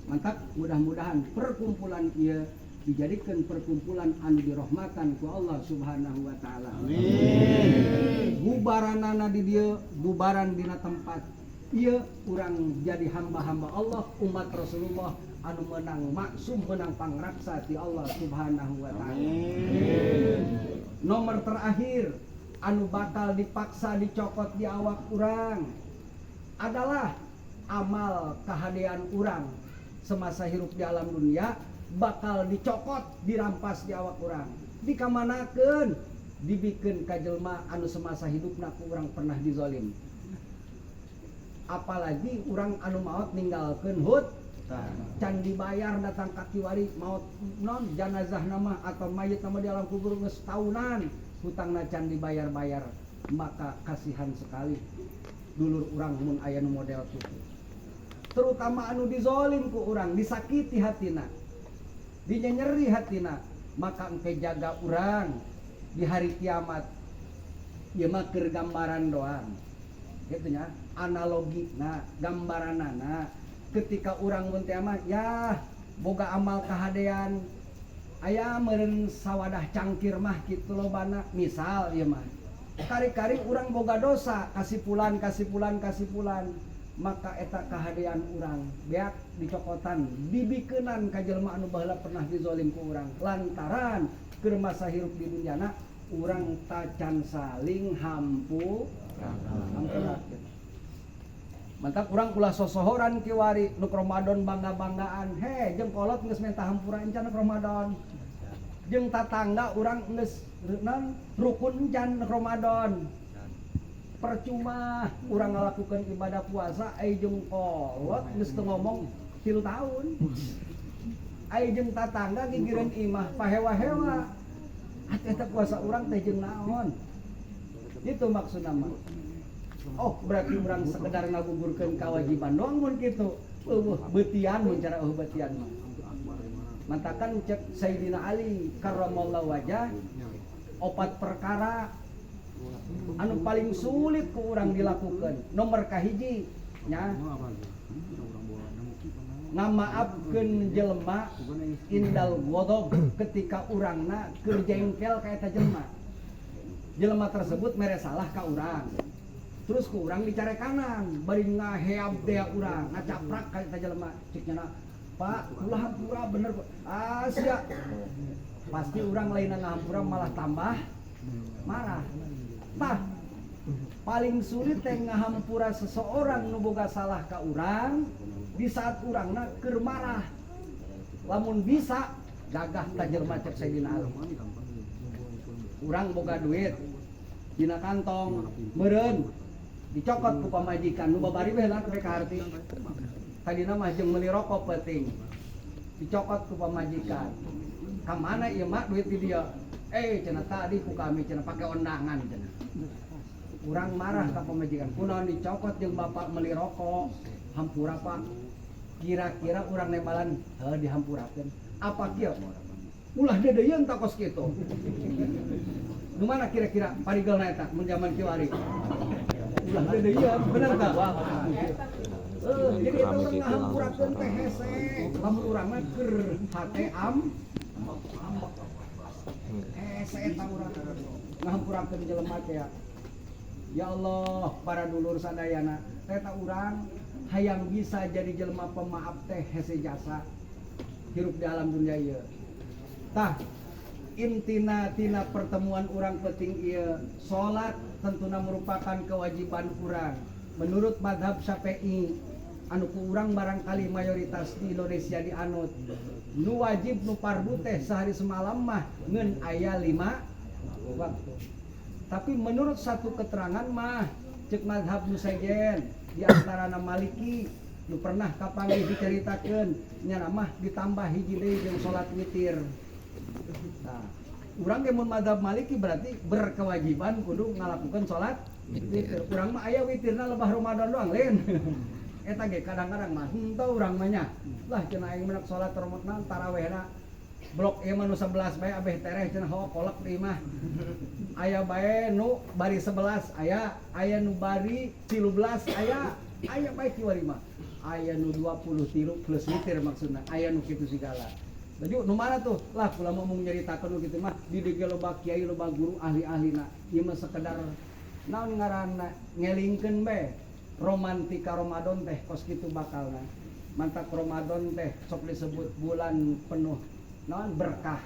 Mantap, mudah-mudahan perkumpulan ieu dijadikan perkumpulan anu dirahmatan ku Allah Subhanahu wa taala. Amin. Bubaranana di dieu, bubaran dina tempat ieu, urang jadi hamba-hamba Allah, umat Rasulullah anu menang maksum, menang pangraksa ti Allah Subhanahu wa taala. Amin. Nomor terakhir anu bakal dipaksa dicokot di awak urang adalah amal kahadean urang semasa hirup di alam dunia bakal dicokot, dirampas di awak urang, dikamanakeun? Dibikeun ka jelema anu semasa hidupna ku urang pernah dizolim. Apalagi urang anu maot ninggalkeun hut can dibayar, datang ka kiwari maot non janazah nama atau mayit nama di alam kubur geus tahunan, hutangna can dibayar-bayar, maka kasihan sekali. Dulur urang mun aya nu model kitu, terutama anu dizolim ku urang, disakiti hatina, dinyeri hatina, maka engke jaga urang di hari kiamat. Ieu mah keur gambaran doang gitu nya, analogi. Nah, gambaranana ketika urang mun teh mah ya boga amal kahadean, aya meureun sawadah cangkir mah kitu lobana. Misal ieu mah kari-kari urang boga dosa kasipulan, kasipulan, kasipulan, maka eta kahadean urang beak dicokotan, dibikeunan ka jelema anu baheula pernah dizolim ku urang, lantaran keur masa hirup di dunyana urang tacan saling hampura. Mantap, urang ulah sosohoran kiwari nu Ramadan bangga-banggaan, he, jeung kolot geus minta hampura encan Ramadan, jeung tatangga urang geus non rukun encan Ramadan. Percuma urang ngalakukeun ibadah puasa ai jeung kolot geus teu ngomong 3 tahun, ai jeung tatangga gigireun imah pahewa-hewa. Atuh eta puasa urang teh jeung naon? Itu maksudna mah. Oh, berarti urang sekedar ngagugurkeun kewajiban doang mun kitu. Eueuh beutian, mun cara eueuh beutian mah. Mantakan cek Sayyidina Ali karramallahu wajah, opat perkara anu paling sulit ku urang dilakukan. Nomor kahiji nya ngamaafkeun jelema indal ghadab, ketika urangna keur jengkel ka eta jelema. Jelema tersebut mere salah ka urang, terus ku urang dicarekanan bari ngaheab teh, urang ngacaprak ka eta jelema. Cek nya, "Pak, ulah hampura bener." Ah sia, pasti urang lain ngahampura, malah tambah marah. Tah, paling sulit teh ngahampura seseorang nu boga salah ka urang di saat urangna keur marah. Lamun bisa gagah ta jelema, cek Sayyidina Ali. Urang boga duit dina kantong, meureun dicokot ku pamajikan nu babari we lah we kaharti. Tadina mah jeung meuli rokok peuting, dicokot ku pamajikan. "Ka mana ieu mak duit di dieu?" "Eh," cenah, "tadi ku kami," cenah, "pake ondangan," cenah. Urang marah ka pamajikan, "Kunaon dicokot jeung bapak meuli rokok? Hampura, Pak." Kira-kira urang nembalan, "Heuh, dihampurakeun," apa kieu, "Ulah deudeuieun tah kos kitu"? Nu mana kira-kira parigelna eta mun zaman kiwari? "Ulah deudeuieun," bener tah? Jadi eta urang ngahampurakeun teh hese lamun urang mah keur hate ambek. Hese eta urang ngahampurakeun jelema teh. Ya Allah, para dulur sadayana, eta urang hayang bisa jadi jelema pemaaf teh hese jasa hirup di alam dunia ieu. Tah, intina tina pertemuan urang penting ieu, salat tentuna merupakan kewajiban urang menurut madhab Syafi'i anu ku urang barangkali mayoritas di Indonesia dianut. Nu wajib, nu fardu teh sehari semalam mah ngeun aya 5 waktu. Tapi menurut satu keterangan mah, cek madhab nu sejen di antara Maliki nu pernah kapanggih diceritakeun nya mah ditambah hiji deui jeung salat witir. Nah, urang ge mun madhab Maliki berarti berkewajiban kudu ngalakukeun salat witir. Urang mah aya witirna lebah Ramadan doang lain. Eta ge kadang-kadang mah henteu urang mah nya. "Lah," cenah, "aing menak salat Ramadan tarawehna blok ieu mah nu 11 bae abeh tereh," cenah, "ho kolek di imah." Aya bae nu bari 11 aya, aya nu bari 13 aya, aya bae kiwari mah. Aya nu 23 plus witir maksudna, aya nu kitu segala. Jadi nu mana tuh? Lah, kula mah mung nyaritakeun nu kitu mah di dieu loba kiai, loba guru, ahli-ahlina. Ieu mah sekedar naon ngaranna, ngelingkeun bae romantika Ramadan teh kos kitu bakalna. Mantak Ramadan teh sok disebut bulan penuh naon, berkah,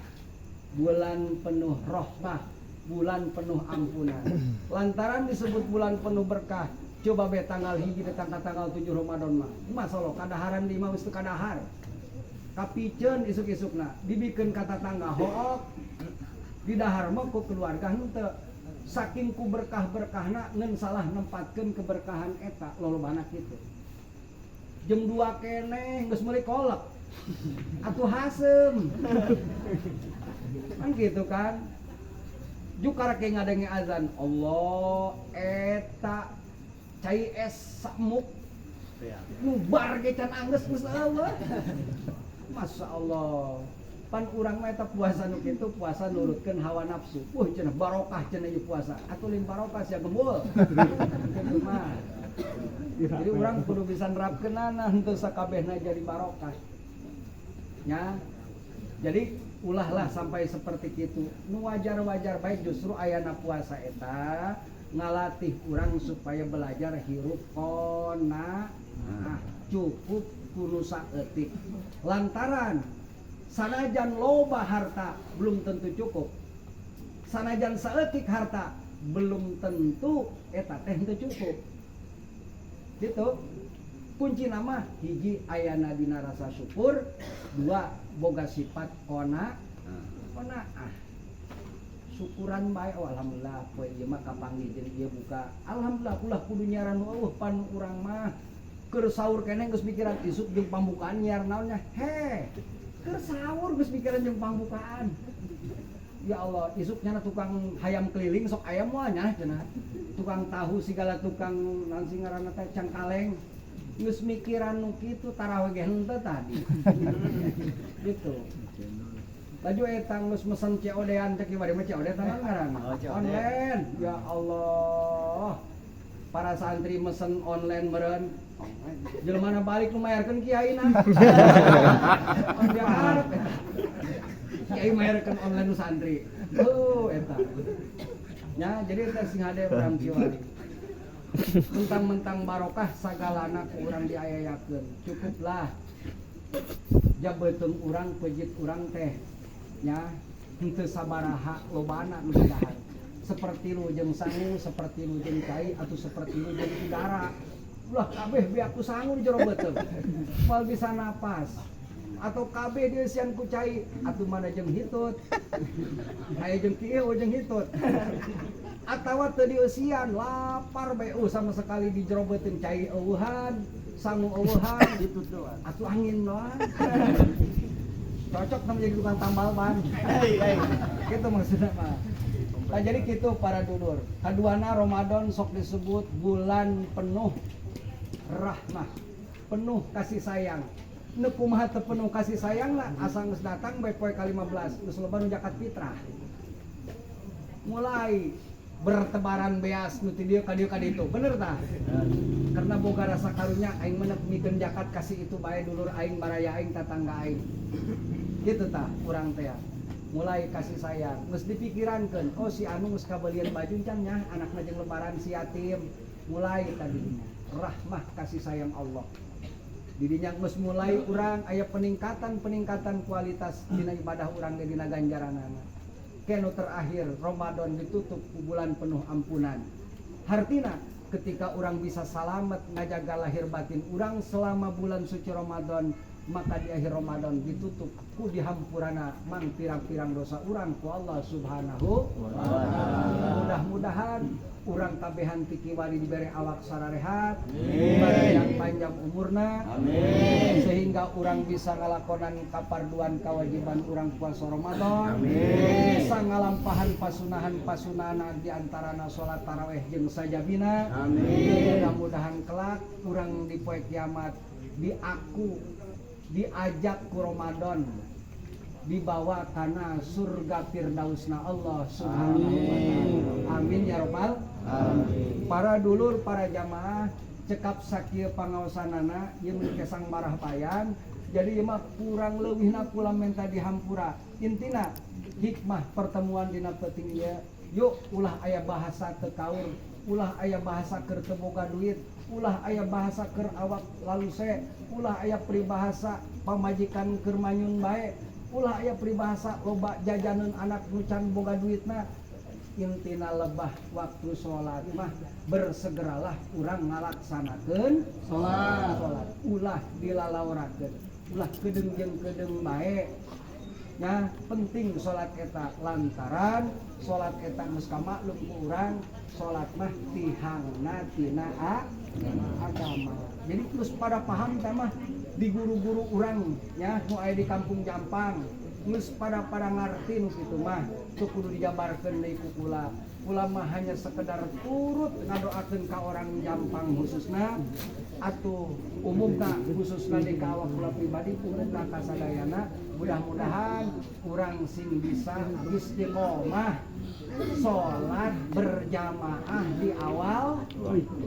bulan penuh rohmah, bulan penuh ampunan. Lantaran disebut bulan penuh berkah, coba be tanggal 1 datang ka tanggal 7 Ramadan mah. Masalah kadaharan di imah geus teu kadahar. Kapiceun isuk-isukna, dibikeun ka tatangga hook, di dahar mah ku keluarga henteu. Saking ku berkah-berkahna ngan salah nempatkeun keberkahan eta lolobana kitu. Jam 2 keneh geus meuli kolek. Atuh haseum. Kan gitu kan. Juk karek ngadenge azan, Allah eta. Cai es samuk nu bar ge can anggeus, geus euweuh. Masya Allah. Pan urang mah eta puasa nu kitu puasa nurutkeun hawa nafsu. Wah, cenah barokah cenah ieu puasa. Atuh lain barokah sia, gembul. Kitu mah. Jadi urang kudu bisa nerapkeunana, henteu sakabehna jadi barokah. Ya. Jadi ulahlah sampai seperti itu. Nu wajar-wajar baik, justru ayana puasa eta ngalatih urang supaya belajar hirup qanaah, cukup ku nu saeutik. Lantaran sanajan loba harta belum tentu cukup. Sanajan saeutik harta belum tentu eta teh henteu cukup. Gitu. Kunci nama hiji ayana dina rasa syukur, dua boga sifat qanaah. Syukuran bae, oh alhamdulillah poe ieu mah kapanggih jeung ieu buka. Alhamdulillah, ulah kudu nyiaran euweuh, pan urang mah keur sahur keneh geus mikiran isuk jeung pambukaan nyiar naonnya. He, keur sahur geus mikiran jeung pambukaan. Ya Allah, isuk nyana tukang hayam keliling sok ayam moal nya cenah. Tukang tahu segala, tukang naon sih ngaranna teh, cangkaleng. Geus mikiran nu kitu, tarawih ge henteu tadi. Gitu. Laju eta geus mesen COD-an teh, kiwari mah COD teh naon ngaranna? Oh, COD. Online. Ya Allah. Para santri mesen online meureun. Jelema balik nu mayarkeun kiaina. Oh, dia arep eta. Kiai mayarkeun online nu santri. Oh, eta. Ya, jadi eta sing hade urang kiwari. Mentang-mentang barokah sagalana ku urang diayayakeun. Cukuplah. Jabeuteung urang, pejit urang teh nya henteu sabaraha lobana nu didahar. Seperti lu jeung sangu, seperti lu jeung cai, atau seperti lu jeung udara. Ulah kabeh beak ku sangu di jero beuteung. Moal bisa napas. Atau kabeh dieusian ku cai, atuh mana jeung hitut. Aya jeung kieu jeung hitut. Atawa teu dieusian, lapar bae sama sekali di jero beuteung cai eueuhan, sangu eueuhan, Hitut doang. Atuh angin doang. Cocok sama jadi tukang tambal ban. Gitu maksudnya mah. Nah, jadi gitu para dulur. Kaduana, Ramadan sok disebut bulan penuh rahmah, penuh kasih sayang. Nu kumaha teu penuh kasih sayang lah, asa geus datang bae poe ka-15, geus loba nu zakat fitrah. Mulai bertebaran beas nu ti dieu ka dieu ka ditu. Bener tah? Karena boga rasa karunya, aing mah mikeun zakat kasih itu bae dulur aing, baraya aing, tatangga aing. Gitu tah urang teh. Mulai kasih sayang, geus dipikirankeun, oh si anu geus kabelian baju can nya, anakna jeung lebaran si yatim. Mulai tadinya rahmah kasih sayang Allah. Didinya geus mulai urang aya peningkatan-peningkatan kualitas dina ibadah urang ge dina ganjaranana. Kenu terakhir, Ramadan ditutup ku bulan penuh ampunan. Hartina ketika urang bisa salamet ngajaga lahir batin urang selama bulan suci Ramadan, maka di akhir Ramadan ditutup ku dihampurana mang pirang-pirang dosa urang ku Allah Subhanahu wa taala. Mudah-mudahan urang kabehan ti kiwari dibere awak sararehat, dibere yang panjang umurna, Amin. sehingga urang bisa ngalakonan kaparduan kewajiban urang puasa Ramadan, Amin. bisa ngalampahan pasunahan-pasunahana di antarana salat taraweh jeung sajabina. Amin. Mudah-mudahan kelak urang di poe kiamat diaku diajak ku Ramadan, dibawa kana surga firdausna Allah Subhanahu wa taala. Amin ya rabbal Amin. Para dulur, para jamaah, cekap sakieu pangaosanana ieu mun kesang marah bayan. Jadi ieu mah kurang leuwihna kula menta dihampura. Intina hikmah pertemuan dina peuting ieu, yuk ulah aya bahasa teu kaur, ulah aya bahasa keur teu boga duit, ulah aya bahasa keur awak laluse, ulah aya peribahasa pamajikan keur manyun bae, ulah aya peribahasa loba jajaneun anak nu can boga duitna. Intina lebah waktu sholat mah bersegeralah urang ngalaksanakeun Sholat. Sholat ulah dilalaurakeun, ulah kedeung jeung kedeung bae. Nah, penting sholat eta lantaran sholat eta geus kamaklum ku urang, sholat mah tihangna tina agama. Jadi terus pada paham teh mah di guru-guru urang nya nu aya di kampung Jampang. Geus pada-pada ngarti nu kitu mah, teu kudu dijabarkeun deui ku kula. Kula mah hanya sekedar turut ngadoakeun ka orang Jampang khususna atuh umumna, khususna di ka awak kula pribadi, umumna ka sadayana. Mudah-mudahan urang sing bisa istiqomah salat berjamaah di awal.